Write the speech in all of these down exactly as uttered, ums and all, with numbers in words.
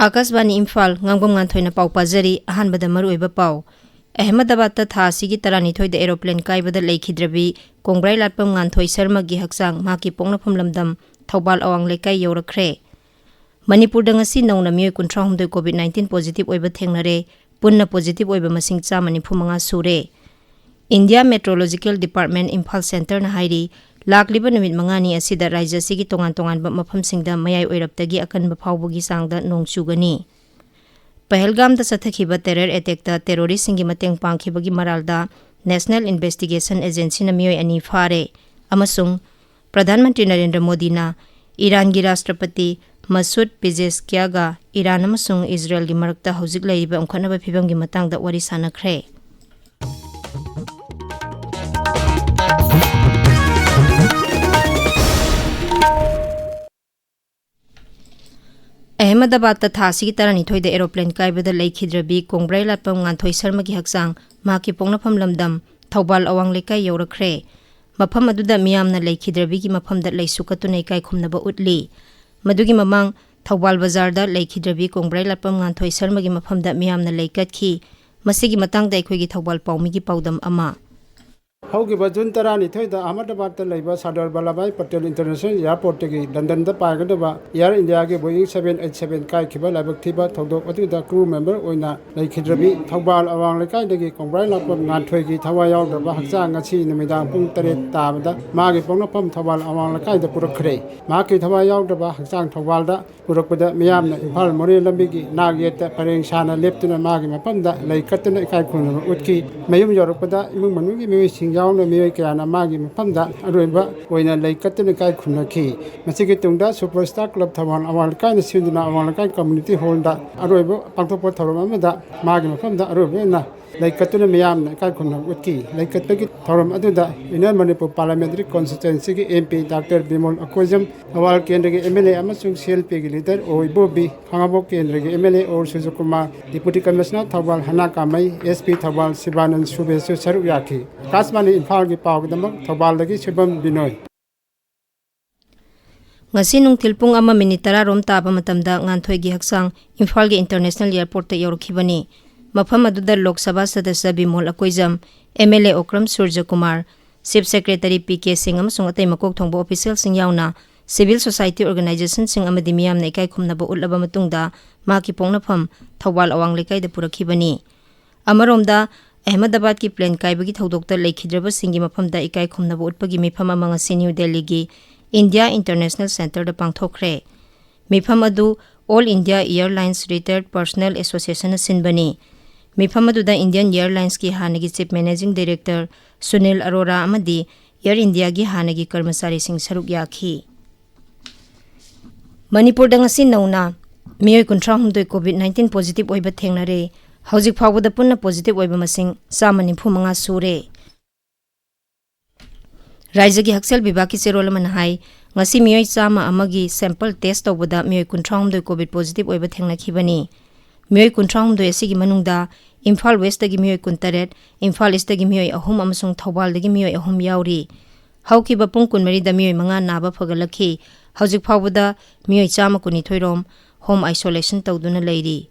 ꯑꯥꯀꯥꯁꯕꯥꯅꯤ ꯏꯝꯐꯥꯜ, ꯉꯥꯡꯕꯝ ꯉꯥꯟꯊꯣꯏꯅ ꯄꯥꯎ ꯄꯥꯖꯔꯤ꯫ ꯑꯍꯥꯟꯕꯗ ꯃꯔꯨꯑꯣꯏꯕ ꯄꯥꯎ꯫ ꯑꯍꯃꯗꯕꯥꯗꯇ ꯊꯥ ꯑꯁꯤꯒꯤ ꯇꯔꯥꯅꯤꯊꯣꯏꯗ ꯑꯦꯔꯣꯄ꯭ꯂꯦꯟ ꯀꯥꯏꯕꯗ ꯂꯩꯈꯤꯗ꯭ꯔꯕꯤ ꯀꯣꯡꯕ꯭ꯔꯥꯏ ꯂꯥꯠꯄꯝ ꯉꯥꯟꯊꯣꯏ ꯁꯔꯃꯒꯤ ꯍꯛꯆꯥꯡ ꯃꯍꯥꯛꯀꯤ ꯄꯣꯛꯅꯐꯝ ꯂꯝꯗꯝ ꯊꯧꯕꯥꯜ ꯑꯋꯥꯡ ꯂꯩꯀꯥꯏ ꯌꯧꯔꯛꯈ꯭ꯔꯦ꯫ ꯃꯅꯤꯄꯨꯔꯗ ꯉꯁꯤ ꯅꯧꯅ ꯃꯤꯑꯣꯏ ꯀꯨꯟꯊ꯭ꯔꯥꯍꯨꯝꯗꯣꯏ COVID nineteen positive ꯑꯣꯏꯕ ꯊꯦꯡꯅꯔꯦ꯫ ꯄꯨꯟꯅ positive ꯑꯣꯏꯕ ꯃꯁꯤꯡ ꯆꯥꯝꯃ ꯅꯤꯐꯨ ꯃꯉꯥ ꯁꯨꯔꯦ꯫ India Meteorological Department ꯏꯝꯐꯥꯜ ꯁꯦꯟꯇꯔꯅ ꯍꯥꯏꯔꯤ, ꯂꯥꯛꯂꯤꯕ ꯅꯨꯃꯤꯠ ꯃꯉꯥꯅꯤ ꯑꯁꯤꯗ ꯔꯥꯖ꯭ꯌ ꯑꯁꯤꯒꯤ ꯇꯣꯉꯥꯟ ꯇꯣꯉꯥꯟꯕ ꯃꯐꯝꯁꯤꯡꯗ ꯃꯌꯥꯏ ꯑꯣꯏꯔꯞꯇꯒꯤ ꯑꯀꯟꯕ ꯐꯥꯎꯕꯒꯤ ꯆꯥꯡꯗ ꯅꯣꯡ ꯆꯨꯒꯅꯤ꯫ ꯄꯍꯜꯒꯥꯝꯗ ꯆꯠꯊꯈꯤꯕ terror attackꯇ terroristꯁꯤꯡꯒꯤ ꯃꯇꯦꯡ ꯄꯥꯡꯈꯤꯕꯒꯤ ꯃꯔꯥꯜꯗ National Investigation Agencyꯅ ꯃꯤꯑꯣꯏ ꯑꯅꯤ ꯐꯥꯔꯦ ꯑꯃꯁꯨꯡ ꯄ꯭ꯔꯙꯥꯟ ꯃꯟꯇ꯭ꯔꯤ ꯅꯔꯦꯟꯗ꯭ꯔ ꯃꯣꯗꯤꯅ ꯏꯔꯥꯟꯒꯤ ꯔꯥꯁꯇ꯭ꯔꯄꯇꯤ ꯃꯁꯨꯗ ꯄꯤꯖꯦꯁꯀꯤꯌꯥꯒ ꯏꯔꯥꯟ ꯑꯃꯁꯨꯡ ꯏꯖꯔꯦꯜꯒꯤ ꯃꯔꯛꯇ ꯍꯧꯖꯤꯛ ꯂꯩꯔꯤꯕ ꯎꯪꯈꯠꯅꯕ ꯐꯤꯕꯝꯒꯤ ꯃꯇꯥꯡꯗ ꯋꯥꯔꯤ ꯁꯥꯟꯅꯈ꯭ꯔꯦ꯫ ꯑꯍꯃꯗꯕꯥꯗꯇ ꯊꯥ ꯑꯁꯤꯒꯤ ꯇꯔꯥꯅꯤꯊꯣꯏꯗ ꯑꯦꯔꯣꯄ꯭ꯂꯦꯟ ꯀꯥꯏꯕꯗ ꯂꯩꯈꯤꯗ꯭ꯔꯕꯤ ꯀꯣꯡꯕ꯭ꯔꯩ ꯂꯥꯠꯄꯝ ꯉꯥꯟꯊꯣꯏ ꯁꯔꯃꯒꯤ ꯍꯛꯆꯥꯡ ꯃꯍꯥꯛꯀꯤ ꯄꯣꯛꯅꯐꯝ ꯂꯝꯗꯝ ꯊꯧꯕꯥꯜ ꯑꯋꯥꯡ ꯂꯩꯀꯥꯏ ꯌꯧꯔꯛꯈ꯭ꯔꯦ꯫ ꯃꯐꯝ ꯑꯗꯨꯗ ꯃꯤꯌꯥꯝꯅ ꯂꯩꯈꯤꯗ꯭ꯔꯕꯤꯒꯤ ꯃꯐꯝꯗ ꯂꯩꯁꯨ ꯀꯠꯇꯨꯅ ꯏꯀꯥꯏ ꯈꯨꯝꯅꯕ ꯎꯠꯂꯤ꯫ ꯃꯗꯨꯒꯤ ꯃꯃꯥꯡ ꯊꯧꯕꯥꯜ ꯕꯖꯥꯔꯗ ꯂꯩꯈꯤꯗ꯭ꯔꯕꯤ ꯀꯣꯡꯕ꯭ꯔꯩ ꯂꯥꯠꯄꯝ ꯉꯥꯟꯊꯣꯏ ꯁꯔꯃꯒꯤ ꯃꯐꯝꯗ ꯃꯤꯌꯥꯝꯅ ꯂꯩ ꯀꯠꯈꯤ꯫ ꯃꯁꯤꯒꯤ ꯃꯇꯥꯡꯗ ꯑꯩꯈꯣꯏꯒꯤ ꯊꯧꯕꯥꯜ ꯄꯥꯎꯃꯤꯒꯤ ꯄꯥꯎꯗꯝ ꯑꯃ꯫ ꯍꯧꯈꯤꯕ ꯖꯨꯟ ꯇꯔꯥꯅꯤꯊꯣꯏꯗ ꯑꯍꯃꯗꯕꯥꯗꯇ ꯂꯩꯕ ꯁꯔꯗꯥꯔ ꯚꯜꯂꯚꯚꯥꯏ ꯄꯇꯦꯜ ꯏꯟꯇꯔꯅꯦꯁꯅꯦꯜ ꯑꯦꯌꯔꯄꯣꯔꯠꯇꯒꯤ ꯂꯟꯗꯟꯗ ꯄꯥꯏꯒꯗꯕ ꯑꯦꯌꯔ ꯏꯟꯗꯤꯌꯥꯒꯤ ꯕꯣꯌꯤꯡ seven eight seven ꯀꯥꯏꯈꯤꯕ ꯂꯥꯏꯕꯛ ꯊꯤꯕ ꯊꯧꯗꯣꯛ ꯑꯗꯨꯗ crew member ꯑꯣꯏꯅ ꯂꯩꯈꯤꯗ꯭ꯔꯕꯤ ꯊꯧꯕꯥꯜ ꯑꯋꯥꯡ ꯂꯩꯀꯥꯏꯗꯒꯤ ꯀꯣꯡꯕ꯭ꯔꯥꯏ ꯂꯥꯛꯄꯝ ꯉꯥꯟꯊꯣꯏꯒꯤ ꯊꯋꯥꯏ ꯌꯥꯎꯗꯕ ꯍꯛꯆꯥꯡ ꯉꯁꯤ ꯅꯨꯃꯤꯗꯥꯡ ꯄꯨꯡ ꯇꯔꯦꯠ ꯇꯥꯕꯗ ꯃꯥꯒꯤ ꯄꯣꯛꯅꯐꯝ ꯊꯧꯕꯥꯜ ꯑꯋꯥꯡ ꯂꯩꯀꯥꯏꯗ ꯄꯨꯔꯛꯈ꯭ꯔꯦ꯫ ꯃꯍꯥꯛꯀꯤ ꯊꯋꯥꯏ ꯌꯥꯎꯗꯕ ꯍꯛꯆꯥꯡ ꯊꯧꯕꯥꯜꯗ ꯄꯨꯔꯛꯄꯗ ꯃꯤꯌꯥꯝꯅ ꯏꯝꯐꯥꯜ ꯃꯣꯔꯦ ꯂꯝꯕꯤꯒꯤ ꯅꯥꯛ ꯌꯦꯠꯇ ꯄꯔꯦꯡ ꯁꯥꯅ ꯂꯦꯞꯇꯨꯅ ꯃꯥꯒꯤ ꯃꯐꯝꯗ ꯂꯩ ꯀꯠꯇꯨꯅ ꯏꯀꯥꯏ ꯈꯨꯝꯅꯕ ꯎꯠꯈꯤ꯫ ꯃꯌꯨꯝ ꯌꯧꯔꯛꯄꯗ ꯏꯃꯨꯡ ꯃꯅꯨꯡꯒꯤ ꯃꯤꯑꯣꯏꯁꯤꯡ ꯌꯥꯎꯅ ꯃꯤꯑꯣꯏ ꯀꯌꯥꯅ ꯃꯥꯒꯤ ꯃꯐꯝꯗ ꯑꯔꯣꯏꯕ ꯑꯣꯏꯅ ꯂꯩ ꯀꯠꯇꯨꯅ ꯏꯀꯥꯏ ꯈꯨꯝꯅꯈꯤ꯫ ꯃꯁꯤꯒꯤ ꯇꯨꯡꯗ Super Star Club ꯊꯧꯕꯥꯜ ꯑꯋꯥꯡ ꯂꯩꯀꯥꯏꯅ ꯁꯤꯟꯗꯨꯅ ꯑꯋꯥꯡ ꯂꯩꯀꯥꯏ community hallꯗ ꯑꯔꯣꯏꯕ ꯄꯥꯡꯊꯣꯛꯄ ꯊꯧꯔꯝ ꯑꯃꯗ ꯃꯥꯒꯤ ꯃꯐꯝꯗ ꯑꯔꯣꯏꯕ ꯑꯣꯏꯅ ꯂꯩꯀꯠꯇꯨꯅ ꯃꯤꯌꯥꯝꯅ ꯏꯀꯥꯏ ꯈꯨꯝꯅꯕ ꯎꯠꯈꯤ꯫ ꯂꯩꯀꯠꯄꯒꯤ ꯊꯧꯔꯝ ꯑꯗꯨꯗ Inner Manipur Parliamentary Constituencyꯒꯤ MP Doctor Bimol Akoijam, Thoubal ꯀꯦꯟꯗ꯭ꯔꯒꯤ MLA ꯑꯃꯁꯨꯡ CLPꯒꯤ leader ꯑꯣ ꯏꯕꯣꯕꯤ, ꯈꯥꯉꯕꯣꯛ ꯀꯦꯟꯗ꯭ꯔꯒꯤ MLA ꯑꯣ ꯁꯨꯖꯨꯀꯨꯃꯥꯔ, Deputy Commissioner Thoubal ꯍꯅꯥ ꯀꯥꯃꯩ, SP Thoubal ꯁꯤꯕꯥꯅꯟ ꯁꯨꯕꯦꯁꯁꯨ ꯁꯔꯨꯛ ꯌꯥꯈꯤ꯫ ꯑꯀꯥꯁꯕꯥꯅꯤ ꯏꯝꯐꯥꯜꯒꯤ ꯄꯥꯎꯒꯤꯗꯃꯛ ꯊꯧꯕꯥꯜꯗꯒꯤ ꯁꯨꯕꯝ ꯕꯤꯅꯣꯏ꯫ ꯉꯁꯤ ꯅꯨꯡꯊꯤꯜ ꯄꯨꯡ ꯑꯃ ꯃꯤꯅꯤꯠ ꯇꯔꯥ ꯔꯣꯝ ꯇꯥꯕ ꯃꯇꯝꯗ ꯉꯥꯟꯊꯣꯏꯒꯤ ꯍꯛꯆꯥꯡ ꯏꯝꯐꯥꯜꯒꯤ International Airportꯇ ꯌꯧꯔꯛꯈꯤꯕꯅꯤ꯫ ꯃꯐꯝ ꯑꯗꯨꯗ Lok Sabha ꯁꯗꯁ꯭ꯌ Bimol Akoijam, MLA Okram ꯁꯨꯔꯖꯀꯨꯃꯥꯔ, Chief Secretary P K ꯁꯤꯡ ꯑꯃꯁꯨꯡ ꯑꯇꯩ ꯃꯀꯣꯛ ꯊꯣꯡꯕ officialꯁꯤꯡ ꯌꯥꯎꯅ civil society organizationꯁꯤꯡ ꯑꯃꯗꯤ ꯃꯤꯌꯥꯝꯅ ꯏꯀꯥꯏ ꯈꯨꯝꯅꯕ ꯎꯠꯂꯕ ꯃꯇꯨꯡꯗ ꯃꯍꯥꯛꯀꯤ ꯄꯣꯛꯅꯐꯝ ꯊꯧꯕꯥꯜ ꯑꯋꯥꯡ ꯂꯩꯀꯥꯏꯗ ꯄꯨꯔꯛꯈꯤꯕꯅꯤ꯫ ꯑꯃꯔꯣꯝꯗ, ꯑꯍꯃꯗꯥꯕꯥꯗꯀꯤ plane ꯀꯥꯏꯕꯒꯤ ꯊꯧꯗꯣꯛꯇ ꯂꯩꯈꯤꯗ꯭ꯔꯕꯁꯤꯡꯒꯤ ꯃꯐꯝꯗ ꯏꯀꯥꯏ ꯈꯨꯝꯅꯕ ꯎꯠꯄꯒꯤ ꯃꯤꯐꯝ ꯑꯃ ꯉꯁꯤ ꯅ꯭ꯌꯨ ꯗꯦꯜꯂꯤꯒꯤ India International Centreꯗ ꯄꯥꯡꯊꯣꯛꯈ꯭ꯔꯦ꯫ ꯃꯤꯐꯝ ꯑꯗꯨ All India Airlines Retired Personnel Associationꯅ ꯁꯤꯟꯕꯅꯤ꯫ ꯃꯤꯐꯝ ꯑꯗꯨꯗ Indian Airlinesꯀꯤ ꯍꯥꯟꯅꯒꯤ Chief Managing Director ꯁꯨꯅꯤꯜ ꯑꯔꯣꯔꯥ ꯑꯃꯗꯤ Air Indiaꯒꯤ ꯍꯥꯟꯅꯒꯤ ꯀꯔꯃꯆꯥꯔꯤꯁꯤꯡ ꯁꯔꯨꯛ ꯌꯥꯈꯤ꯫ ꯃꯅꯤꯄꯨꯔꯗ ꯉꯁꯤ ꯅꯧꯅ ꯃꯤꯑꯣꯏ ꯀꯨꯟꯊ꯭ꯔꯥ ꯍꯨꯝꯗꯣꯏ COVID nineteen positive ꯑꯣꯏꯕ ꯊꯦꯡꯅꯔꯦ꯫ ꯍꯧꯖꯤꯛ ꯐꯥꯎꯕꯗ ꯄꯨꯟꯅ positive ꯑꯣꯏꯕ ꯃꯁꯤꯡ ꯆꯥꯝꯃ ꯅꯤꯐꯨ ꯃꯉꯥ ꯁꯨꯔꯦ꯫ ꯔꯥꯏꯖ꯭ꯌꯒꯤ ꯍꯛꯁꯦꯜ ꯕꯤꯚꯥꯒꯀꯤ ꯆꯦꯔꯣꯜ ꯑꯃꯅ ꯍꯥꯏ, ꯉꯁꯤ ꯃꯤꯑꯣꯏ ꯆꯥꯝꯃ ꯑꯃꯒꯤ sample test ꯇꯧꯕꯗ ꯃꯤꯑꯣꯏ ꯀꯨꯟꯊ꯭ꯔꯥ ꯍꯨꯝꯗꯣꯏ COVID positive ꯑꯣꯏꯕ ꯊꯦꯡꯅꯈꯤꯕꯅꯤ꯫ ꯃꯤꯑꯣꯏ ꯀꯨꯟꯊ꯭ꯔꯥ ꯍꯨꯝꯗꯣꯏ ꯑꯁꯤꯒꯤ ꯃꯅꯨꯡꯗ ꯏꯝꯐꯥꯜ Westꯇꯒꯤ ꯃꯤꯑꯣꯏ ꯀꯨꯟꯇꯔꯦꯠ, ꯏꯝꯐꯥꯜ Eastꯇꯒꯤ ꯃꯤꯑꯣꯏ ꯑꯍꯨꯝ ꯑꯃꯁꯨꯡ ꯊꯧꯕꯥꯜꯗꯒꯤ ꯃꯤꯑꯣꯏ ꯑꯍꯨꯝ ꯌꯥꯎꯔꯤ꯫ ꯍꯧꯈꯤꯕ ꯄꯨꯡ ꯀꯨꯟꯃꯔꯤꯗ ꯃꯤꯑꯣꯏ ꯃꯉꯥ ꯅꯥꯕ ꯐꯒꯠꯂꯛꯈꯤ꯫ ꯍꯧꯖꯤꯛ ꯐꯥꯎꯕꯗ ꯃꯤꯑꯣꯏ ꯆꯥꯝꯃ ꯀꯨꯟꯅꯤꯊꯣꯏ ꯔꯣꯝ home isolation ꯇꯧꯗꯨꯅ ꯂꯩꯔꯤ꯫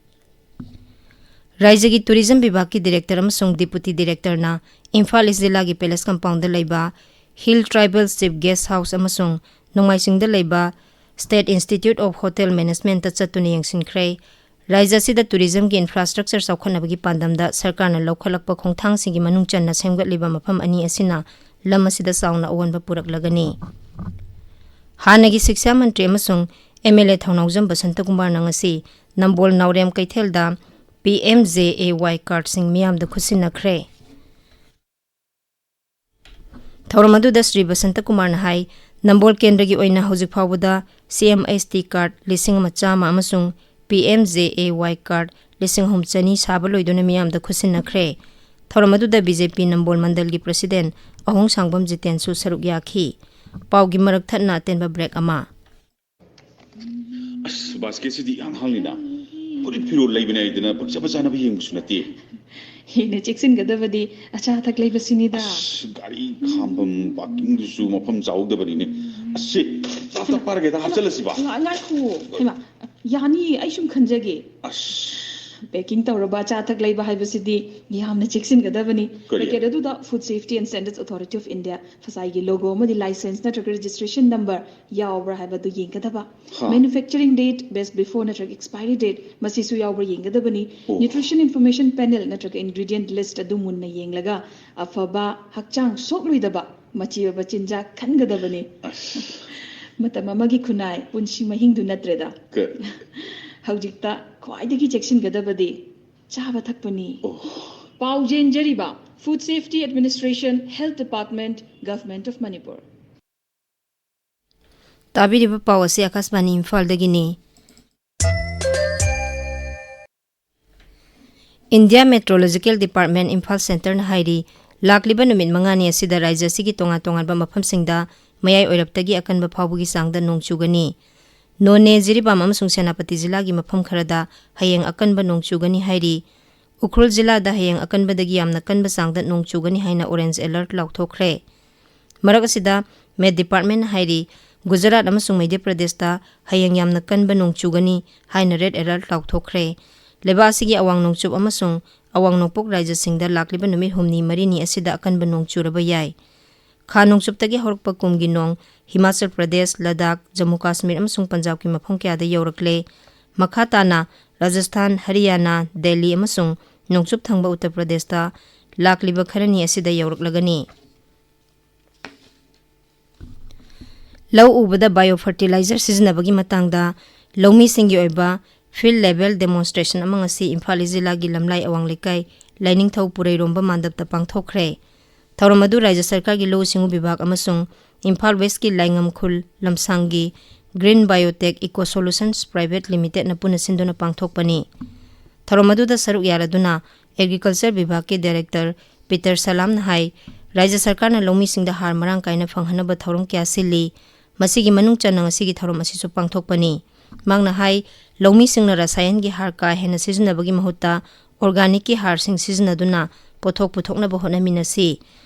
ꯔꯥꯏꯖ꯭ꯌꯒꯤ tourism ꯕꯤꯚꯥꯒꯀꯤ director ꯑꯃꯁꯨꯡ deputy directorꯅ ꯏꯝꯐꯥꯜ East ꯖꯤꯂꯥꯒꯤ Palace Compoundꯗ ꯂꯩꯕ Hill Tribal Chief Guest House ꯑꯃꯁꯨꯡ ꯅꯣꯡꯃꯥꯏꯆꯤꯡꯗ ꯂꯩꯕ State Institute of Hotel Managementꯇ ꯆꯠꯇꯨꯅ ꯌꯦꯡꯁꯤꯟꯈ꯭ꯔꯦ꯫ ꯔꯥꯏꯖ꯭ꯌ ꯑꯁꯤꯗ tourismꯒꯤ infrastructure ꯆꯥꯎꯈꯠꯅꯕꯒꯤ ꯄꯥꯟꯗꯝꯗ ꯁꯔꯀꯥꯔꯅ ꯂꯧꯈꯠꯂꯛꯄ ꯈꯣꯡꯊꯥꯡꯁꯤꯡꯒꯤ ꯃꯅꯨꯡ ꯆꯟꯅ ꯁꯦꯝꯒꯠꯂꯤꯕ ꯃꯐꯝ ꯑꯅꯤ ꯑꯁꯤꯅ ꯂꯝ ꯑꯁꯤꯗ ꯆꯥꯎꯅ ꯑꯑꯣꯟꯕ ꯄꯨꯔꯛꯂꯒꯅꯤ꯫ ꯍꯥꯟꯅꯒꯤ ꯁꯤꯛꯁꯥ ꯃꯟꯇ꯭ꯔꯤ ꯑꯃꯁꯨꯡ MLA ꯊꯧꯅꯥꯎꯖꯝ ꯕꯁꯟꯇꯀꯨꯃꯥꯔꯅ ꯉꯁꯤ ꯅꯝꯕꯣꯜ ꯅꯥꯎꯔꯦꯝ ꯀꯩꯊꯦꯜꯗ PMJAY cardꯁꯤꯡ ꯃꯤꯌꯥꯝꯗ ꯈꯨꯠꯁꯤꯟꯅꯈ꯭ꯔꯦ꯫ ꯊꯧꯔꯝ ꯑꯗꯨꯗ ꯁ꯭ꯔꯤ ꯕꯁꯟꯇꯀꯨꯃꯥꯔꯅ ꯍꯥꯏ, ꯅꯝꯕꯣꯜ ꯀꯦꯟꯗ꯭ꯔꯒꯤ ꯑꯣꯏꯅ ꯍꯧꯖꯤꯛ ꯐꯥꯎꯕꯗ CMHT card ꯂꯤꯁꯤꯡ ꯑꯃ ꯆꯥꯝꯃ ꯑꯃꯁꯨꯡ PMJAY card ꯂꯤꯁꯤꯡ ꯑꯍꯨꯝ ꯆꯅꯤ ꯁꯥꯕ ꯂꯣꯏꯗꯨꯅ ꯃꯤꯌꯥꯝꯗ ꯈꯨꯠꯁꯤꯟꯅꯈ꯭ꯔꯦ꯫ ꯊꯧꯔꯝ ꯑꯗꯨꯗ BJP ꯅꯝꯕꯣꯜ ꯃꯟꯗꯜꯒꯤ president ꯑꯍꯣꯡꯁꯥꯡꯕꯝ ꯖꯤꯇꯦꯟꯁꯨ ꯁꯔꯨꯛ ꯌꯥꯈꯤ꯫ ꯄꯥꯎꯒꯤ ꯃꯔꯛ ꯊꯠꯅ ꯑꯇꯦꯟꯕ break ꯑꯃ꯫ ꯑꯁ, basketꯁꯤꯗꯤ ꯏꯍꯥꯡ ꯍꯥꯡꯂꯤꯅ꯫ ꯐꯨꯔꯤꯠ ꯐꯤꯔꯣꯜ ꯂꯩꯕꯅꯦ ꯍꯥꯏꯗꯅ ꯄꯪꯆꯥ ꯆꯥꯅꯕ ꯌꯦꯡꯕꯁꯨ ꯅꯠꯇꯦ꯫ ꯍꯦꯟꯅ ꯆꯦꯛꯁꯤꯟꯒꯗꯕꯗꯤ ꯑꯆꯥ ꯑꯊꯛ ꯂꯩꯕꯁꯤꯅꯤꯗ꯫ ꯑꯁ, ꯒꯥꯔꯤ ꯈꯥꯝꯐꯝ parkingꯗꯨꯁꯨ ꯃꯐꯝ ꯆꯥꯍꯧꯗꯕꯅꯤꯅꯦ꯫ ꯑꯁꯤ ꯇꯞ ꯇꯞ ꯄꯥꯔꯒꯦꯗ, ꯍꯥꯞꯆꯤꯜꯂꯁꯤꯕ꯫ ꯉꯥ- ꯉꯥꯏꯈꯣ꯫ ꯍꯩꯃꯥ, ꯌꯥꯅꯤ, ꯑꯩ ꯁꯨꯝ ꯈꯟꯖꯒꯦ꯫ ꯑꯁ꯫ Packing ꯇꯧꯔꯕ ꯑꯆꯥ ꯑꯊꯛ ꯂꯩꯕ ꯍꯥꯏꯕꯁꯤꯗꯤ ꯌꯥꯝꯅ ꯆꯦꯛꯁꯤꯟꯒꯗꯕꯅꯤ꯫ ꯀꯔꯤ? Packet ꯑꯗꯨꯗ Food Safety and Standards Authority of India, ꯐꯁꯥꯏꯒꯤ logo ꯑꯃꯗꯤ license ꯅꯠꯇ꯭ꯔꯒ registration number ꯌꯥꯎꯕ꯭ꯔꯥ ꯍꯥꯏꯕꯗꯨ ꯌꯦꯡꯒꯗꯕ꯫ ꯍꯥ꯫ Manufacturing date, best before ꯅꯠꯇ꯭ꯔꯒ expiry date, ꯃꯁꯤꯁꯨ ꯌꯥꯎꯕ꯭ꯔꯥ ꯌꯦꯡꯒꯗꯕꯅꯤ꯫ ꯑꯣ꯫ Nutrition Information Panel ꯅꯠꯇ꯭ꯔꯒ ingredient list ꯑꯗꯨ ꯃꯨꯟꯅ ꯌꯦꯡꯂꯒ ꯑꯐꯕ, ꯍꯛꯆꯥꯡ ꯁꯣꯛꯂꯣꯏꯗꯕ ꯃꯆꯤ ꯑꯣꯏꯕ ꯆꯤꯟꯖꯥꯛ ꯈꯟꯒꯗꯕꯅꯤ꯫ ꯑꯁ꯫ ꯃꯇꯝ ꯑꯃꯒꯤ ꯈꯨꯟꯅꯥꯏ, ꯄꯨꯟꯁꯤ ꯃꯍꯤꯡꯗꯨ ꯅꯠꯇ꯭ꯔꯦꯗ꯫ ꯀ- ꯍꯧꯖꯤꯛꯇ ꯈ꯭ꯋꯥꯏꯗꯒꯤ ꯆꯦꯛꯁꯤꯟꯒꯗꯕꯗꯤ ꯆꯥꯕ ꯊꯛꯄꯅꯤ꯫ ꯑꯣ꯫ ꯄꯥꯎ ꯆꯦꯟꯖꯔꯤꯕ Food Safety Administration, Health Department, Government of Manipur꯫ ꯇꯥꯕꯤꯔꯤꯕ ꯄꯥꯎ ꯑꯁꯤ ꯑꯀꯥꯁꯕꯥꯅꯤ ꯏꯝꯐꯥꯜꯗꯒꯤꯅꯤ꯫ India Meteorological Department, ꯏꯝꯐꯥꯜ Centreꯅ ꯍꯥꯏꯔꯤ, ꯂꯥꯛꯂꯤꯕ ꯅꯨꯃꯤꯠ ꯃꯉꯥꯅꯤ ꯑꯁꯤꯗ ꯔꯥꯖ꯭ꯌ ꯑꯁꯤꯒꯤ ꯇꯣꯉꯥꯟ ꯇꯣꯉꯥꯟꯕ ꯃꯐꯝꯁꯤꯡꯗ ꯃꯌꯥꯏ ꯑꯣꯏꯔꯞꯇꯒꯤ ꯑꯀꯟꯕ ꯐꯥꯎꯕꯒꯤ ꯆꯥꯡꯗ ꯅꯣꯡ ꯆꯨꯒꯅꯤ꯫ ꯅꯣꯅꯦ, ꯖꯤꯔꯤꯕꯥꯝ ꯑꯃꯁꯨꯡ ꯁꯦꯅꯥꯄꯇꯤ ꯖꯤꯂꯥꯒꯤ ꯃꯐꯝ ꯈꯔꯗ ꯍꯌꯦꯡ ꯑꯀꯟꯕ ꯅꯣꯡ ꯆꯨꯒꯅꯤ ꯍꯥꯏꯔꯤ꯫ ꯎꯈ꯭ꯔꯨꯜ ꯖꯤꯂꯥꯗ ꯍꯌꯦꯡ ꯑꯀꯟꯕꯗꯒꯤ ꯌꯥꯝꯅ ꯀꯟꯕ ꯆꯥꯡꯗ ꯅꯣꯡ ꯆꯨꯒꯅꯤ ꯍꯥꯏꯅ orange alert ꯂꯥꯎꯊꯣꯛꯈ꯭ꯔꯦ꯫ ꯃꯔꯛ ꯑꯁꯤꯗ Met Departmentꯅ ꯍꯥꯏꯔꯤ, ꯒꯨꯖꯔꯥꯠ ꯑꯃꯁꯨꯡ ꯃꯙ꯭ꯌ ꯄ꯭ꯔꯗꯦꯁꯇ ꯍꯌꯦꯡ ꯌꯥꯝꯅ ꯀꯟꯕ ꯅꯣꯡ ꯆꯨꯒꯅꯤ ꯍꯥꯏꯅ red alert ꯂꯥꯎꯊꯣꯛꯈ꯭ꯔꯦ꯫ ꯂꯩꯕꯥꯛ ꯑꯁꯤꯒꯤ ꯑꯋꯥꯡ ꯅꯣꯡꯆꯨꯞ ꯑꯃꯁꯨꯡ ꯑꯋꯥꯡ ꯅꯣꯡꯄꯣꯛ ꯔꯥꯖ꯭ꯌꯁꯤꯡꯗ ꯂꯥꯛꯂꯤꯕ ꯅꯨꯃꯤꯠ ꯍꯨꯝꯅꯤ ꯃꯔꯤꯅꯤ ꯑꯁꯤꯗ ꯑꯀꯟꯕ ꯅꯣꯡ ꯆꯨꯔꯕ ꯌꯥꯏ꯫ ꯈꯥ ꯅꯣꯡꯆꯨꯞꯇꯒꯤ ꯍꯧꯔꯛꯄ ꯀꯨꯝꯒꯤ ꯅꯣꯡ ꯍꯤꯃꯥꯆꯜ ꯄ꯭ꯔꯗꯦꯁ, ꯂꯗꯥꯈ, ꯖꯝꯃꯨ ꯀꯥꯁꯃꯤꯔ ꯑꯃꯁꯨꯡ ꯄꯟꯖꯥꯕꯀꯤ ꯃꯐꯝ ꯀꯌꯥꯗ ꯌꯧꯔꯛꯂꯦ꯫ ꯃꯈꯥ ꯇꯥꯅ ꯔꯥꯖꯁꯊꯥꯟ, ꯍꯔꯤꯌꯥꯅꯥ, ꯗꯦꯜꯂꯤ ꯑꯃꯁꯨꯡ ꯅꯣꯡꯆꯨꯞ ꯊꯪꯕ ꯎꯠꯇꯔ ꯄ꯭ꯔꯗꯦꯁꯇ ꯂꯥꯛꯂꯤꯕ ꯈꯔꯅꯤ ꯑꯁꯤꯗ ꯌꯧꯔꯛꯂꯒꯅꯤ꯫ ꯂꯧ ꯎꯕꯗ bio fertilizer ꯁꯤꯖꯤꯟꯅꯕꯒꯤ ꯃꯇꯥꯡꯗ ꯂꯧꯃꯤꯁꯤꯡꯒꯤ ꯑꯣꯏꯕ field level demonstration ꯑꯃ ꯉꯁꯤ ꯏꯝꯐꯥꯜ ꯏꯁ ꯖꯤꯂꯥꯒꯤ ꯂꯝꯂꯥꯏ ꯑꯋꯥꯡ ꯂꯩꯀꯥꯏ ꯂꯥꯏꯅꯤꯡꯊꯧ ꯄꯨꯔꯩꯔꯣꯝꯕ ꯃꯥꯟꯗꯞꯇ ꯄꯥꯡꯊꯣꯛꯈ꯭ꯔꯦ꯫ ꯊꯧꯔꯝ ꯑꯗꯨ ꯔꯥꯖ꯭ꯌ ꯁꯔꯀꯥꯔꯒꯤ ꯂꯧꯎ ꯁꯤꯡꯎ ꯕꯤꯚꯥꯒ ꯑꯃꯁꯨꯡ ꯏꯝꯐꯥꯜ ꯋꯦꯁꯀꯤ ꯂꯥꯏꯉꯝꯈꯨꯜ ꯂꯝꯁꯥꯡꯒꯤ Green Biotech Eco Solutions Private Limitedꯅ ꯄꯨꯟꯅ ꯁꯤꯟꯗꯨꯅ ꯄꯥꯡꯊꯣꯛꯄꯅꯤ꯫ ꯊꯧꯔꯝ ꯑꯗꯨꯗ ꯁꯔꯨꯛ ꯌꯥꯔꯗꯨꯅ Agriculture ꯕꯤꯚꯥꯒꯀꯤ Director ꯄꯤꯇꯔ ꯁꯂꯥꯝꯅ ꯍꯥꯏ, ꯔꯥꯖ꯭ꯌ ꯁꯔꯀꯥꯔꯅ ꯂꯧꯃꯤꯁꯤꯡꯗ ꯍꯥꯔ ꯃꯔꯥꯡ ꯀꯥꯏꯅ ꯐꯪꯍꯟꯅꯕ ꯊꯧꯔꯝ ꯀꯌꯥ ꯁꯤꯜꯂꯤ꯫ ꯃꯁꯤꯒꯤ ꯃꯅꯨꯡ ꯆꯟꯅ ꯉꯁꯤꯒꯤ ꯊꯧꯔꯝ ꯑꯁꯤꯁꯨ ꯄꯥꯡꯊꯣꯛꯄꯅꯤ꯫ ꯃꯍꯥꯛꯅ ꯍꯥꯏ, ꯂꯧꯃꯤꯁꯤꯡꯅ ꯔꯁꯥꯌꯟꯒꯤ ꯍꯥꯔ ꯀꯥ ꯍꯦꯟꯅ ꯁꯤꯖꯤꯟꯅꯕꯒꯤ ꯃꯍꯨꯠꯇ organicꯀꯤ ꯍꯥꯔꯁꯤꯡ ꯁꯤꯖꯤꯟꯅꯗꯨꯅ ꯄꯣꯠꯊꯣꯛ ꯄꯨꯊꯣꯛꯅꯕ ꯍꯣꯠꯅꯃꯤꯟꯅꯁꯤ꯫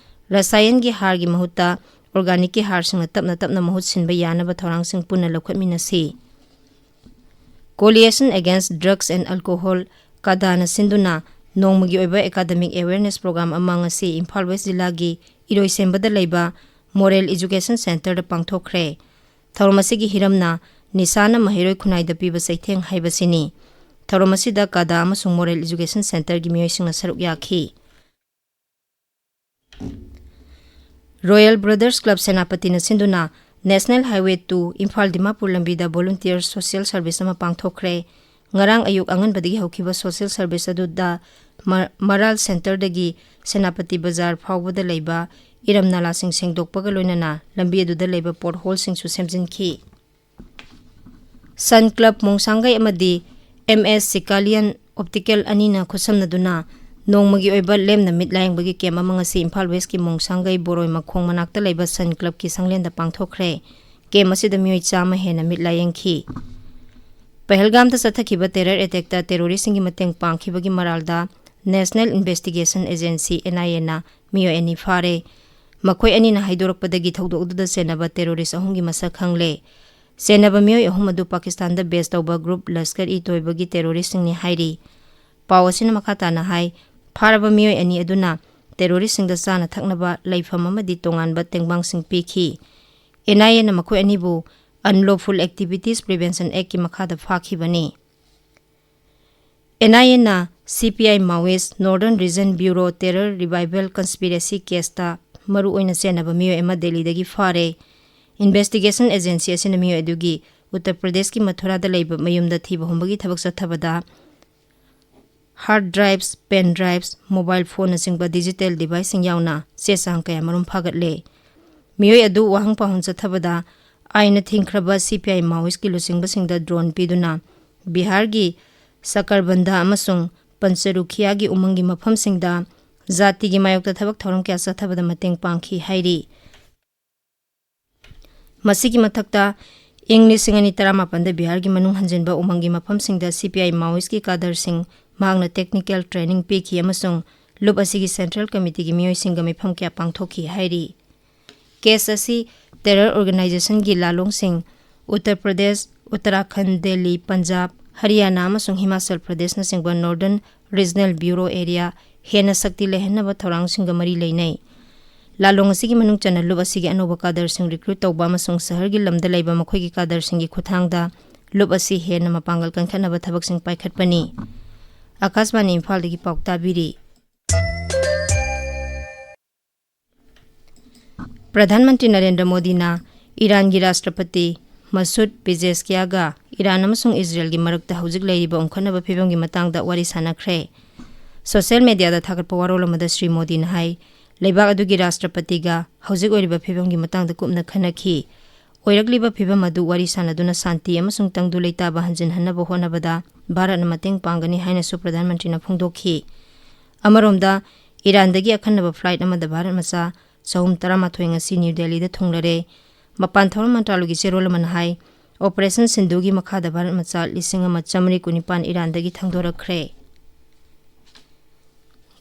ꯔꯁꯥꯌꯟꯒꯤ ꯍꯥꯔꯒꯤ ꯃꯍꯨꯠꯇ ꯑꯣꯔꯒꯥꯅꯤꯛꯀꯤ ꯍꯥꯔꯁꯤꯡꯅ ꯇꯞꯅ ꯇꯞꯅ ꯃꯍꯨꯠ ꯁꯤꯟꯕ ꯌꯥꯅꯕ ꯊꯧꯔꯥꯡꯁꯤꯡ ꯄꯨꯟꯅ ꯂꯧꯈꯠꯃꯤꯟꯅꯁꯤ꯫ Coalition Against Drugs and Alcohol, ꯀꯗꯥꯅ ꯁꯤꯟꯗꯨꯅ ꯅꯣꯡꯃꯒꯤ ꯑꯣꯏꯕ academic awareness program ꯑꯃ ꯉꯁꯤ ꯏꯝꯐꯥꯜ ꯋꯦꯁ ꯖꯤꯂꯥꯒꯤ ꯏꯔꯣꯏꯁꯦꯝꯕꯗ ꯂꯩꯕ ꯃꯣꯔꯦꯜ ꯏꯖꯨꯀꯦꯁꯟ ꯁꯦꯟꯇꯔꯗ ꯄꯥꯡꯊꯣꯛꯈ꯭ꯔꯦ꯫ ꯊꯧꯔꯝ ꯑꯁꯤꯒꯤ ꯍꯤꯔꯝꯅ ꯅꯤꯁꯥꯅ ꯃꯍꯩꯔꯣꯏ ꯈꯨꯟꯅꯥꯏꯗ ꯄꯤꯕ ꯆꯩꯊꯦꯡ ꯍꯥꯏꯕꯁꯤꯅꯤ꯫ ꯊꯧꯔꯝ ꯑꯁꯤꯗ ꯀꯗꯥ ꯑꯃꯁꯨꯡ ꯃꯣꯔꯦꯜ ꯏꯖꯨꯀꯦꯁꯟ ꯁꯦꯟꯇꯔꯒꯤ ꯃꯤꯑꯣꯏꯁꯤꯡꯅ ꯁꯔꯨꯛ ꯌꯥꯈꯤ꯫ Royal Brothers Club ꯁꯦꯅꯥꯄꯇꯤꯅ ꯁꯤꯟꯗꯨꯅ National Highway two Imphal Dimapur ꯂꯝꯕꯤꯗ volunteer social service ꯑꯃ ꯄꯥꯡꯊꯣꯛꯈ꯭ꯔꯦ꯫ ꯉꯔꯥꯡ ꯑꯌꯨꯛ ꯑꯉꯟꯕꯗꯒꯤ ꯍꯧꯈꯤꯕ social service ꯑꯗꯨꯗ ꯃ-, ꯃꯔꯥꯜ ꯁꯦꯟꯇꯔꯗꯒꯤ ꯁꯦꯅꯥꯄꯇꯤ ꯕꯖꯥꯔ ꯐꯥꯎꯕꯗ ꯂꯩꯕ ꯏꯔꯝ ꯅꯥꯂꯥꯁꯤꯡ ꯁꯦꯡꯗꯣꯛꯄꯒ ꯂꯣꯏꯅꯅ ꯂꯝꯕꯤ ꯑꯗꯨꯗ ꯂꯩꯕ ꯄꯣꯠꯍꯣꯜꯁꯤꯡꯁꯨ ꯁꯦꯝꯖꯤꯟꯈꯤ꯫ Sun Club ꯃꯣꯡꯁꯥꯡꯒꯩ ꯑꯃꯗꯤ M S Sikalian Optical ꯑꯅꯤꯅ ꯈꯨꯠꯁꯝꯅꯗꯨꯅ ꯅꯣꯡꯃꯒꯤ ꯑꯣꯏꯕ ꯂꯦꯝꯅ ꯃꯤꯠ ꯂꯥꯌꯦꯡꯕꯒꯤ ꯀꯦꯝ ꯑꯃ ꯉꯁꯤ ꯏꯝꯐꯥꯜ ꯋꯦꯁꯀꯤ ꯃꯣꯡꯁꯥꯡꯒꯩ ꯕꯣꯔꯣꯏ ꯃꯈꯣꯡ ꯃꯅꯥꯛꯇ ꯂꯩꯕ Sun Clubꯀꯤ ꯁꯪꯂꯦꯟꯗ ꯄꯥꯡꯊꯣꯛꯈ꯭ꯔꯦ꯫ ꯀꯦꯝ ꯑꯁꯤꯗ ꯃꯤꯑꯣꯏ ꯆꯥꯝꯃ ꯍꯦꯟꯅ ꯃꯤꯠ ꯂꯥꯌꯦꯡꯈꯤ꯫ ꯄꯍꯜꯒꯥꯝꯗ ꯆꯠꯊꯈꯤꯕ terror attackꯇ terroristꯁꯤꯡꯒꯤ ꯃꯇꯦꯡ ꯄꯥꯡꯈꯤꯕꯒꯤ ꯃꯔꯥꯜꯗ National Investigation Agency, N I Aꯅ ꯃꯤꯑꯣꯏ ꯑꯅꯤ ꯐꯥꯔꯦ꯫ ꯃꯈꯣꯏ ꯑꯅꯤꯅ ꯍꯥꯏꯗꯣꯔꯛꯄꯗꯒꯤ ꯊꯧꯗꯣꯛ ꯑꯗꯨꯗ ꯆꯦꯟꯅꯕ terrorist ꯑꯍꯨꯝꯒꯤ ꯃꯁꯛ ꯈꯪꯂꯦ꯫ ꯆꯦꯟꯅꯕ ꯃꯤꯑꯣꯏ ꯑꯍꯨꯝ ꯑꯗꯨ ꯄꯥꯀꯤꯁꯇꯥꯟꯗ base ꯇꯧꯕ group ꯂꯁꯀꯔ-ꯏ-ꯇꯣꯏꯕꯒꯤ terroristꯁꯤꯡꯅꯤ ꯍꯥꯏꯔꯤ꯫ ꯄꯥꯎ ꯑꯁꯤꯅ ꯃꯈꯥ ꯇꯥꯅ ꯍꯥꯏ, ꯐꯥꯔꯕ ꯃꯤꯑꯣꯏ ꯑꯅꯤ ꯑꯗꯨꯅ terroristꯁꯤꯡꯗ ꯆꯥꯅ ꯊꯛꯅꯕ ꯂꯩꯐꯝ ꯑꯃꯗꯤ ꯇꯣꯉꯥꯟꯕ ꯇꯦꯡꯕꯥꯡꯁꯤꯡ ꯄꯤꯈꯤ꯫ N I Aꯅ ꯃꯈꯣꯏ ꯑꯅꯤꯕꯨ Unlawful Activities Prevention Actꯀꯤ ꯃꯈꯥꯗ ꯐꯥꯈꯤꯕꯅꯤ꯫ N I Aꯅ C P I Maoist Northern Region Bureau Terror Revival Conspiracy caseꯇ ꯃꯔꯨ ꯑꯣꯏꯅ ꯆꯦꯟꯅꯕ ꯃꯤꯑꯣꯏ ꯑꯃ ꯗꯦꯜꯂꯤꯗꯒꯤ ꯐꯥꯔꯦ꯫ Investigation Agency ꯑꯁꯤꯅ ꯃꯤꯑꯣꯏ ꯑꯗꯨꯒꯤ ꯎꯠꯇꯔ ꯄ꯭ꯔꯗꯦꯁꯀꯤ ꯃꯊꯨꯔꯥꯗ ꯂꯩꯕ ꯃꯌꯨꯝꯗ ꯊꯤꯕ ꯍꯨꯝꯕꯒꯤ ꯊꯕꯛ ꯆꯠꯊꯕꯗ hard drives, pen drives, mobile phoneꯅꯆꯤꯡꯕ digital deviceꯁꯤꯡ ꯌꯥꯎꯅ ꯆꯦ ꯆꯥꯡ ꯀꯌꯥ ꯃꯔꯨꯝ ꯐꯥꯒꯠꯂꯦ꯫ ꯃꯤꯑꯣꯏ ꯑꯗꯨ ꯋꯥꯍꯪ ꯄꯥꯎꯍꯪ ꯆꯠꯊꯕꯗ ꯑꯥꯏꯟꯅ ꯊꯤꯡꯈ꯭ꯔꯕ C P I Maoistꯀꯤ ꯂꯨꯆꯤꯡꯕꯁꯤꯡꯗ drone ꯄꯤꯗꯨꯅ ꯕꯤꯍꯥꯔꯒꯤ ꯁꯀꯔꯕꯟꯗꯥ ꯑꯃꯁꯨꯡ ꯄꯟꯆꯔꯨꯈꯤꯌꯥꯒꯤ ꯎꯃꯪꯒꯤ ꯃꯐꯝꯁꯤꯡꯗ ꯖꯥꯇꯤꯒꯤ ꯃꯥꯌꯣꯛꯇ ꯊꯕꯛ ꯊꯧꯔꯝ ꯀꯌꯥ ꯆꯠꯊꯕꯗ ꯃꯇꯦꯡ ꯄꯥꯡꯈꯤ ꯍꯥꯏꯔꯤ꯫ ꯃꯁꯤꯒꯤ ꯃꯊꯛꯇ, ꯏꯪ ꯂꯤꯁꯤꯡ ꯑꯅꯤ ꯇꯔꯥꯃꯥꯄꯟꯗ ꯕꯤꯍꯥꯔꯒꯤ ꯃꯅꯨꯡ ꯍꯟꯖꯤꯟꯕ ꯎꯃꯪꯒꯤ ꯃꯐꯝꯁꯤꯡꯗ C P I Maoistꯀꯤ cadreꯁꯤꯡ ꯃꯍꯥꯛꯅ technical training ꯄꯤꯈꯤ ꯑꯃꯁꯨꯡ ꯂꯨꯞ ꯑꯁꯤꯒꯤ Central Committeeꯒꯤ ꯃꯤꯑꯣꯏꯁꯤꯡꯒ ꯃꯤꯐꯝ ꯀꯌꯥ ꯄꯥꯡꯊꯣꯛꯈꯤ ꯍꯥꯏꯔꯤ꯫ ꯀꯦꯁ ꯑꯁꯤ ꯇꯦꯔꯔ ꯑꯣꯔꯒꯅꯥꯏꯖꯦꯁꯟꯒꯤ ꯂꯥꯂꯣꯡꯁꯤꯡ ꯎꯠꯇꯔ ꯄ꯭ꯔꯗꯦꯁ, ꯎꯠꯇꯔꯥꯈꯟꯗ, ꯗꯦꯜꯂꯤ, ꯄꯟꯖꯥꯕ, ꯍꯔꯤꯌꯥꯅꯥ ꯑꯃꯁꯨꯡ ꯍꯤꯃꯥꯆꯜ ꯄ꯭ꯔꯗꯦꯁꯅꯆꯤꯡꯕ ꯅꯣꯔꯗꯔꯟ ꯔꯤꯖꯅꯦꯜ ꯕ꯭ꯌꯨꯔꯣ ꯑꯦꯔꯤꯌꯥ ꯍꯦꯟꯅ ꯁꯛꯇꯤ ꯂꯩꯍꯟꯅꯕ ꯊꯧꯔꯥꯡꯁꯤꯡꯒ ꯃꯔꯤ ꯂꯩꯅꯩ꯫ ꯂꯥꯂꯣꯡ ꯑꯁꯤꯒꯤ ꯃꯅꯨꯡ ꯆꯟꯅ ꯂꯨꯞ ꯑꯁꯤꯒꯤ ꯑꯅꯧꯕ ꯀꯥꯗꯔꯁꯤꯡ ꯔꯤꯀ꯭ꯔꯨꯠ ꯇꯧꯕ ꯑꯃꯁꯨꯡ ꯁꯍꯔꯒꯤ ꯂꯝꯗ ꯂꯩꯕ ꯃꯈꯣꯏꯒꯤ ꯀꯥꯗꯔꯁꯤꯡꯒꯤ ꯈꯨꯠꯊꯥꯡꯗ ꯂꯨꯞ ꯑꯁꯤ ꯍꯦꯟꯅ ꯃꯄꯥꯡꯒꯜ ꯀꯟꯈꯠꯅꯕ ꯊꯕꯛꯁꯤꯡ ꯄꯥꯏꯈꯠꯄꯅꯤ꯫ ꯑꯀꯥꯁꯕꯥꯅꯤ ꯏꯝꯐꯥꯜꯗꯒꯤ ꯄꯥꯎ ꯇꯥꯕꯤꯔꯤ꯫ ꯄ꯭ꯔꯙꯥꯟ ꯃꯟꯇ꯭ꯔꯤ ꯅꯔꯦꯟꯗ꯭ꯔ ꯃꯣꯗꯤꯅ ꯏꯔꯥꯟꯒꯤ ꯔꯥꯁꯇ꯭ꯔꯄꯇꯤ ꯃꯁꯨꯗ ꯄꯤꯖꯦꯁꯀꯤꯌꯥꯒ ꯏꯔꯥꯟ ꯑꯃꯁꯨꯡ ꯏꯖꯔꯦꯜꯒꯤ ꯃꯔꯛꯇ ꯍꯧꯖꯤꯛ ꯂꯩꯔꯤꯕ ꯎꯪꯈꯠꯅꯕ ꯐꯤꯕꯝꯒꯤ ꯃꯇꯥꯡꯗ ꯋꯥꯔꯤ ꯁꯥꯟꯅꯈ꯭ꯔꯦ꯫ ꯁꯣꯁꯤꯌꯦꯜ ꯃꯦꯗꯤꯌꯥꯗ ꯊꯥꯒꯠꯄ ꯋꯥꯔꯣꯜ ꯑꯃꯗ ꯁ꯭ꯔꯤ ꯃꯣꯗꯤꯅ ꯍꯥꯏ, ꯂꯩꯕꯥꯛ ꯑꯗꯨꯒꯤ ꯔꯥꯁꯇ꯭ꯔꯄꯇꯤꯒ ꯍꯧꯖꯤꯛ ꯑꯣꯏꯔꯤꯕ ꯐꯤꯕꯝꯒꯤ ꯃꯇꯥꯡꯗ ꯀꯨꯞꯅ ꯈꯟꯅꯈꯤ꯫ ꯑꯣꯏꯔꯛꯂꯤꯕ ꯐꯤꯕꯝ ꯑꯗꯨ ꯋꯥꯔꯤ ꯁꯥꯟꯅꯗꯨꯅ ꯁꯥꯟꯇꯤ ꯑꯃꯁꯨꯡ ꯇꯪꯗꯨ ꯂꯩꯇꯥꯕ ꯍꯟꯖꯤꯟꯍꯟꯅꯕ ꯍꯣꯠꯅꯕꯗ ꯚꯥꯔꯠꯅ ꯃꯇꯦꯡ ꯄꯥꯡꯒꯅꯤ ꯍꯥꯏꯅꯁꯨ ꯄ꯭ꯔꯙꯥꯟ ꯃꯟꯇ꯭ꯔꯤꯅ ꯐꯣꯡꯗꯣꯛꯈꯤ꯫ ꯑꯃꯔꯣꯝꯗ, ꯏꯔꯥꯟꯗꯒꯤ ꯑꯈꯟꯅꯕ ꯐ꯭ꯂꯥꯏꯠ ꯑꯃꯗ ꯚꯥꯔꯠ ꯃꯆꯥ ꯆꯍꯨꯝ ꯇꯔꯥꯃꯥꯊꯣꯏ ꯉꯁꯤ ꯅ꯭ꯌꯨ ꯗꯦꯜꯂꯤꯗ ꯊꯨꯡꯂꯔꯦ꯫ ꯃꯄꯥꯟ ꯊꯧꯔꯝ ꯃꯟꯇ꯭ꯔꯥꯂꯣꯏꯒꯤ ꯆꯦꯔꯣꯜ ꯑꯃꯅ ꯍꯥꯏ, ꯑꯣꯄꯔꯦꯁꯟ ꯁꯤꯟꯙꯨꯒꯤ ꯃꯈꯥꯗ ꯚꯥꯔꯠ ꯃꯆꯥ ꯂꯤꯁꯤꯡ ꯑꯃ ꯆꯥꯃꯔꯤ ꯀꯨꯟꯅꯤꯄꯥꯟ ꯏꯔꯥꯟꯗꯒꯤ ꯊꯪꯗꯣꯔꯛꯈ꯭ꯔꯦ꯫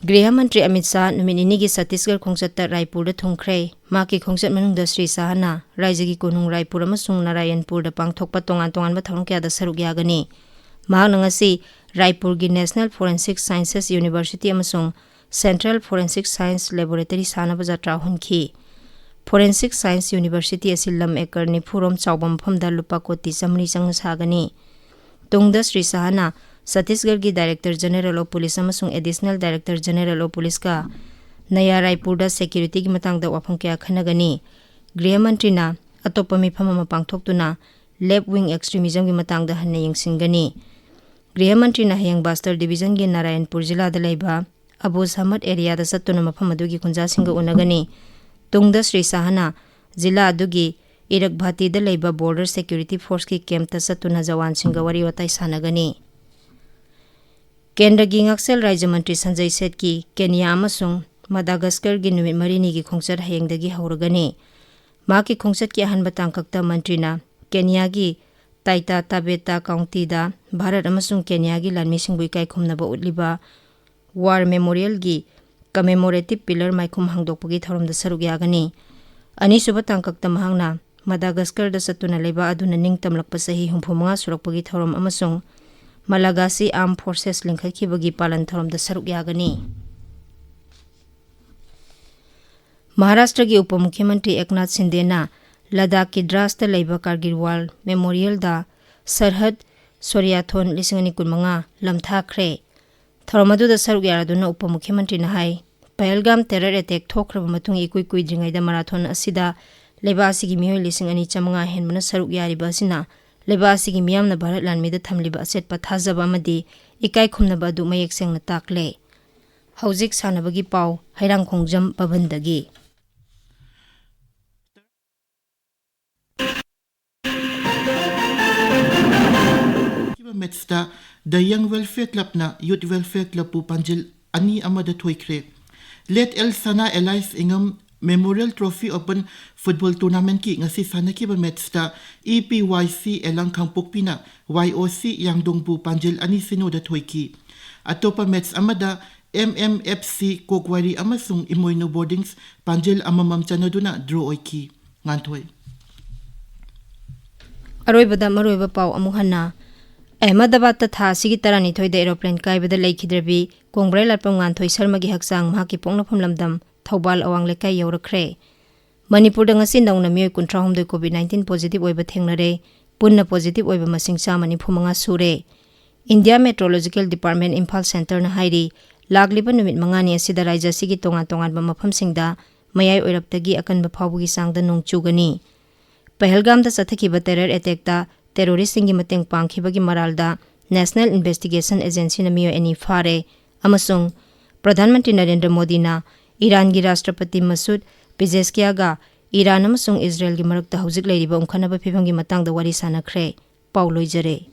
ꯒ꯭ꯔꯤꯍ ꯃꯟꯇ꯭ꯔꯤ ꯑꯃꯤꯠ ꯁꯥꯍ ꯅꯨꯃꯤꯠ ꯅꯤꯅꯤꯒꯤ ꯁꯠꯇꯤꯁꯒꯔ ꯈꯣꯡꯆꯠꯇ ꯔꯥꯏꯄꯨꯔꯗ ꯊꯨꯡꯈ꯭ꯔꯦ꯫ ꯃꯍꯥꯛꯀꯤ ꯈꯣꯡꯆꯠ ꯃꯅꯨꯡꯗ ꯁ꯭ꯔꯤ ꯁꯥꯍꯅ ꯔꯥꯏꯖꯒꯤ ꯀꯣꯅꯨꯡ ꯔꯥꯏꯄꯨꯔ ꯑꯃꯁꯨꯡ ꯅꯥꯔꯥꯌꯟꯄꯨꯔꯗ ꯄꯥꯡꯊꯣꯛꯄ ꯇꯣꯉꯥꯟ ꯇꯣꯉꯥꯟꯕ ꯊꯧꯔꯝ ꯀꯌꯥꯗ ꯁꯔꯨꯛ ꯌꯥꯒꯅꯤ꯫ ꯃꯍꯥꯛꯅ ꯉꯁꯤ ꯔꯥꯏꯄꯨꯔꯒꯤ National Forensic Sciences University ꯑꯃꯁꯨꯡ Central Forensic Science Laboratory ꯁꯥꯟꯅꯕ ꯖꯇ꯭ꯔꯥ ꯍꯨꯟꯈꯤ꯫ Forensic Science University ꯑꯁꯤ ꯂꯝ ꯑꯦꯀꯔ ꯅꯤꯐꯨ ꯔꯣꯝ ꯆꯥꯎꯕ ꯃꯐꯝꯗ ꯂꯨꯄꯥ ꯀꯣꯇꯤ ꯆꯥꯃꯔꯤ ꯆꯪꯅ ꯁꯥꯒꯅꯤ꯫ ꯇꯨꯡꯗ Shri ꯁꯥꯍꯅ ꯁꯠꯇꯤꯁꯒꯔꯒꯤ Director General of Police ꯑꯃꯁꯨꯡ Additional Director General of Policeꯀ ꯅꯌꯥ ꯔꯥꯏꯄꯨꯔꯗ ꯁꯦꯀ꯭ꯌꯨꯔꯤꯇꯤꯒꯤ ꯃꯇꯥꯡꯗ ꯋꯥꯐꯝ ꯀꯌꯥ ꯈꯟꯅꯒꯅꯤ꯫ ꯒ꯭ꯔꯤꯍ ꯃꯟꯇ꯭ꯔꯤꯅ ꯑꯇꯣꯞꯄ ꯃꯤꯐꯝ ꯑꯃ ꯄꯥꯡꯊꯣꯛꯇꯨꯅ left wing extremismꯒꯤ ꯃꯇꯥꯡꯗ ꯍꯟꯅ ꯌꯦꯡꯁꯤꯟꯒꯅꯤ꯫ ꯒ꯭ꯔꯤꯍ ꯃꯟꯇ꯭ꯔꯤꯅ ꯍꯌꯦꯡ ꯕꯥꯁꯇꯔ ꯗꯤꯕꯤꯖꯟꯒꯤ ꯅꯥꯔꯥꯌꯟꯄꯨꯔ ꯖꯤꯂꯥꯗ ꯂꯩꯕ ꯑꯕꯨ ꯁꯃꯗ ꯑꯦꯔꯤꯌꯥꯗ ꯆꯠꯇꯨꯅ ꯃꯐꯝ ꯑꯗꯨꯒꯤ ꯈꯨꯟꯖꯥꯁꯤꯡꯒ ꯎꯅꯒꯅꯤ꯫ ꯇꯨꯡꯗ ꯁ꯭ꯔꯤ ꯁꯥꯍꯅ ꯖꯤꯂꯥ ꯑꯗꯨꯒꯤ ꯏꯔꯛꯚꯥꯇꯤꯗ ꯂꯩꯕ Border Security Forceꯀꯤ ꯀꯦꯝꯞꯇ ꯆꯠꯇꯨꯅ ꯖꯋꯥꯟꯁꯤꯡꯒ ꯋꯥꯔꯤ ꯋꯥꯇꯥꯏ ꯁꯥꯟꯅꯒꯅꯤ꯫ ꯀꯦꯟꯗ꯭ꯔꯒꯤ ꯉꯥꯛꯁꯦꯜ ꯔꯥꯖ꯭ꯌ ꯃꯟꯇ꯭ꯔꯤ ꯁꯟꯖꯩ ꯁꯦꯠꯀꯤ ꯀꯦꯅꯤꯌꯥ ꯑꯃꯁꯨꯡ ꯃꯗꯥꯒꯁꯀꯔꯒꯤ ꯅꯨꯃꯤꯠ ꯃꯔꯤꯅꯤꯒꯤ ꯈꯣꯡꯆꯠ ꯍꯌꯦꯡꯗꯒꯤ ꯍꯧꯔꯒꯅꯤ꯫ ꯃꯍꯥꯛꯀꯤ ꯈꯣꯡꯆꯠꯀꯤ ꯑꯍꯥꯟꯕ ꯇꯥꯡꯀꯛꯇ ꯃꯟꯇ꯭ꯔꯤꯅ ꯀꯦꯅꯤꯌꯥꯒꯤ ꯇꯥꯏꯇꯥ ꯇꯥꯕꯦꯇꯥ ꯀꯥꯎꯟꯇꯤꯗ ꯚꯥꯔꯠ ꯑꯃꯁꯨꯡ ꯀꯦꯅꯤꯌꯥꯒꯤ ꯂꯥꯟꯃꯤꯁꯤꯡꯕꯨ ꯏꯀꯥꯏ ꯈꯨꯝꯅꯕ ꯎꯠꯂꯤꯕ War Memorialꯒꯤ commemorative pillar ꯃꯥꯏꯈꯨꯝ ꯍꯥꯡꯗꯣꯛꯄꯒꯤ ꯊꯧꯔꯝꯗ ꯁꯔꯨꯛ ꯌꯥꯒꯅꯤ꯫ ꯑꯅꯤꯁꯨꯕ ꯇꯥꯡꯀꯛꯇ ꯃꯍꯥꯛꯅ ꯃꯗꯥꯒꯁꯀꯔꯗ ꯆꯠꯇꯨꯅ ꯂꯩꯕꯥꯛ ꯑꯗꯨꯅ ꯅꯤꯡꯇꯝꯂꯛꯄ ꯆꯍꯤ ꯍꯨꯝꯐꯨ ꯃꯉꯥ ꯁꯨꯔꯛꯄꯒꯤ ꯊꯧꯔꯝ ꯑꯃꯁꯨꯡ ꯃꯂꯥꯒꯥꯁꯤ Armed Forces ꯂꯤꯡꯈꯠꯈꯤꯕꯒꯤ ꯄꯥꯂꯟ ꯊꯧꯔꯝꯗ ꯁꯔꯨꯛ ꯌꯥꯒꯅꯤ꯫ ꯃꯍꯥꯔꯥꯁꯇ꯭ꯔꯒꯤ ꯎꯄ ꯃꯨꯈ꯭ꯌꯃꯟꯇ꯭ꯔꯤ ꯑꯦꯛꯅꯥꯊ ꯁꯤꯟꯗꯦꯅ ꯂꯗꯥꯈꯀꯤ ꯗ꯭ꯔꯥꯁꯇ ꯂꯩꯕ ꯀꯥꯔꯒꯤꯜ ꯋꯥꯔ ꯃꯦꯃꯣꯔꯤꯌꯦꯜꯗ ꯁꯔꯍꯗ ꯁꯣꯔꯤꯌꯥꯊꯣꯟ ꯂꯤꯁꯤꯡ ꯑꯅꯤ ꯀꯨꯟꯃꯉꯥ ꯂꯝꯊꯥꯈ꯭ꯔꯦ꯫ ꯊꯧꯔꯝ ꯑꯗꯨꯗ ꯁꯔꯨꯛ ꯌꯥꯔꯗꯨꯅ ꯎꯄ ꯃꯨꯈ꯭ꯌꯃꯟꯇ꯭ꯔꯤꯅ ꯍꯥꯏ, ꯄꯍꯜꯒꯥꯝ ꯇꯦꯔꯔ ꯑꯦꯇꯦꯛ ꯊꯣꯛꯈ꯭ꯔꯕ ꯃꯇꯨꯡ ꯏꯀꯨꯏ ꯀꯨꯏꯗ꯭ꯔꯤꯉꯩꯗ ꯃꯔꯥꯊꯣꯟ ꯑꯁꯤꯗ ꯂꯩꯕꯥꯛ ꯑꯁꯤꯒꯤ ꯃꯤꯑꯣꯏ ꯂꯤꯁꯤꯡ ꯑꯅꯤ ꯆꯥꯃꯉꯥ ꯍꯦꯟꯕꯅ ꯁꯔꯨꯛ ꯌꯥꯔꯤꯕ ꯑꯁꯤꯅ ꯂꯩꯕꯥꯛ ꯑꯁꯤꯒꯤ ꯃꯤꯌꯥꯝꯅ ꯚꯥꯔꯠ ꯂꯥꯟꯃꯤꯗ ꯊꯝꯂꯤꯕ ꯑꯆꯦꯠꯄ ꯊꯥꯖꯕ ꯑꯃꯗꯤ ꯏꯀꯥꯏ ꯈꯨꯝꯅꯕ ꯑꯗꯨ ꯃꯌꯦꯛ ꯁꯦꯡꯅ ꯇꯥꯛꯂꯦ꯫ ꯍꯧꯖꯤꯛ ꯁꯥꯟꯅꯕꯒꯤ ꯄꯥꯎ, ꯍꯩꯔꯥꯡꯈꯣꯡꯖꯝ ꯄꯕꯟꯗꯒꯤ꯫ ꯃꯦꯠꯁꯇ The Young Welfare Clubꯅ Youth Welfare Clubꯄꯨ ꯄꯥꯟꯖꯤꯜ ꯑꯅꯤ ꯑꯃꯗ ꯊꯣꯏꯈ꯭ꯔꯦ꯫ ꯂꯦꯠ ꯑꯦꯜ ꯁꯅꯥ ꯑꯦꯂꯥꯏꯁ ꯏꯉꯝ Memorial Trophy Open Football Tournamentꯀꯤ ꯉꯁꯤ ꯁꯥꯟꯅꯈꯤꯕ ꯃꯦꯠꯁꯇ ꯏ ꯄꯤ ꯋꯥꯏ ꯁꯤ ꯑꯦꯂꯥꯡ ꯈꯥꯡꯄꯣꯛꯄꯤꯅ ꯋꯥꯏ ꯑꯣ ꯁꯤ ꯌꯥꯡꯗꯣꯡꯕꯨ ꯄꯥꯟꯖꯤꯜ ꯑꯅꯤ ꯁꯤꯅꯣꯗ ꯊꯣꯏꯈꯤ꯫ ꯑꯇꯣꯞꯄ ꯃꯦꯠꯁ ꯑꯃꯗ ꯑꯦꯝ ꯑꯦꯝ ꯑꯦꯐ ꯁꯤ ꯀꯣꯛꯋꯥꯔꯤ ꯑꯃꯁꯨꯡ ꯏꯃꯣꯏꯅꯨ ꯕꯣꯔꯗꯤꯡꯁ ꯄꯥꯟꯖꯤꯜ ꯑꯃꯃꯝ ꯆꯟꯅꯗꯨꯅ ꯗ꯭ꯔꯣ ꯑꯣꯏꯈꯤ꯫ ꯉꯥꯟꯊꯣꯏ꯫ ꯑꯔꯣꯏꯕꯗ ꯃꯔꯨꯑꯣꯏꯕ ꯄꯥꯎ ꯑꯃꯨꯛ ꯍꯟꯅ꯫ ꯑꯍꯃꯗꯕꯥꯗꯇ ꯊꯥ ꯑꯁꯤꯒꯤ ꯇꯔꯥꯅꯤꯊꯣꯏꯗ aeroplane ꯀꯥꯏꯕꯗ ꯂꯩꯈꯤꯗ꯭ꯔꯕꯤ ꯀꯣꯡꯕ꯭ꯔꯩ ꯂꯥꯠꯄꯝ ꯉꯥꯟꯊꯣꯏ ꯁꯔꯃꯒꯤ ꯍꯛꯆꯥꯡ ꯃꯍꯥꯛꯀꯤ ꯄꯣꯛꯅꯐꯝ ꯂꯝꯗꯝ ꯊꯧꯕꯥꯜ ꯑꯋꯥꯡ ꯂꯩꯀꯥꯏ ꯌꯧꯔꯛꯈ꯭ꯔꯦ꯫ ꯃꯅꯤꯄꯨꯔꯗ ꯉꯁꯤ ꯅꯧꯅ ꯃꯤꯑꯣꯏ ꯀꯨꯟꯊ꯭ꯔꯥꯍꯨꯝꯗꯣꯏ COVID nineteen positive ꯑꯣꯏꯕ ꯊꯦꯡꯅꯔꯦ꯫ ꯄꯨꯟꯅ positive ꯑꯣꯏꯕ ꯃꯁꯤꯡ ꯆꯥꯝꯃ ꯅꯤꯐꯨ ꯃꯉꯥ ꯁꯨꯔꯦ꯫ India Meteorological Department ꯏꯝꯐꯥꯜ centreꯅ ꯍꯥꯏꯔꯤ, ꯂꯥꯛꯂꯤꯕ ꯅꯨꯃꯤꯠ ꯃꯉꯥꯅꯤ ꯑꯁꯤꯗ ꯔꯥꯖ꯭ꯌ ꯑꯁꯤꯒꯤ ꯇꯣꯉꯥꯟ ꯇꯣꯉꯥꯟꯕ ꯃꯐꯝꯁꯤꯡꯗ ꯃꯌꯥꯏ ꯑꯣꯏꯔꯞꯇꯒꯤ ꯑꯀꯟꯕ ꯐꯥꯎꯕꯒꯤ ꯆꯥꯡꯗ ꯅꯣꯡ ꯆꯨꯒꯅꯤ꯫ ꯄꯍꯜꯒꯥꯝꯗ ꯆꯠꯊꯈꯤꯕ terror attackꯇ terroristꯁꯤꯡꯒꯤ ꯃꯇꯦꯡ ꯄꯥꯡꯈꯤꯕꯒꯤ ꯃꯔꯥꯜꯗ National Investigation Agencyꯅ ꯃꯤꯑꯣꯏ ꯑꯅꯤ ꯐꯥꯔꯦ ꯑꯃꯁꯨꯡ ꯄ꯭ꯔꯙꯥꯟ ꯃꯟꯇ꯭ꯔꯤ ꯅꯔꯦꯟꯗ꯭ꯔ ꯃꯣꯗꯤꯅ ꯏꯔꯥꯟꯒꯤ ꯔꯥꯁꯇ꯭ꯔꯄꯇꯤ ꯃꯁꯨꯗ ꯄꯤꯖꯦꯁꯀꯤꯌꯥꯒ ꯏꯔꯥꯟ ꯑꯃꯁꯨꯡ ꯏꯖꯔꯦꯜꯒꯤ ꯃꯔꯛꯇ ꯍꯧꯖꯤꯛ ꯂꯩꯔꯤꯕ ꯎꯪꯈꯠꯅꯕ ꯐꯤꯚꯝꯒꯤ ꯃꯇꯥꯡꯗ ꯋꯥꯔꯤ ꯁꯥꯅꯈ꯭ꯔꯦ꯫ ꯄꯥꯎ ꯂꯣꯏꯖꯔꯦ꯫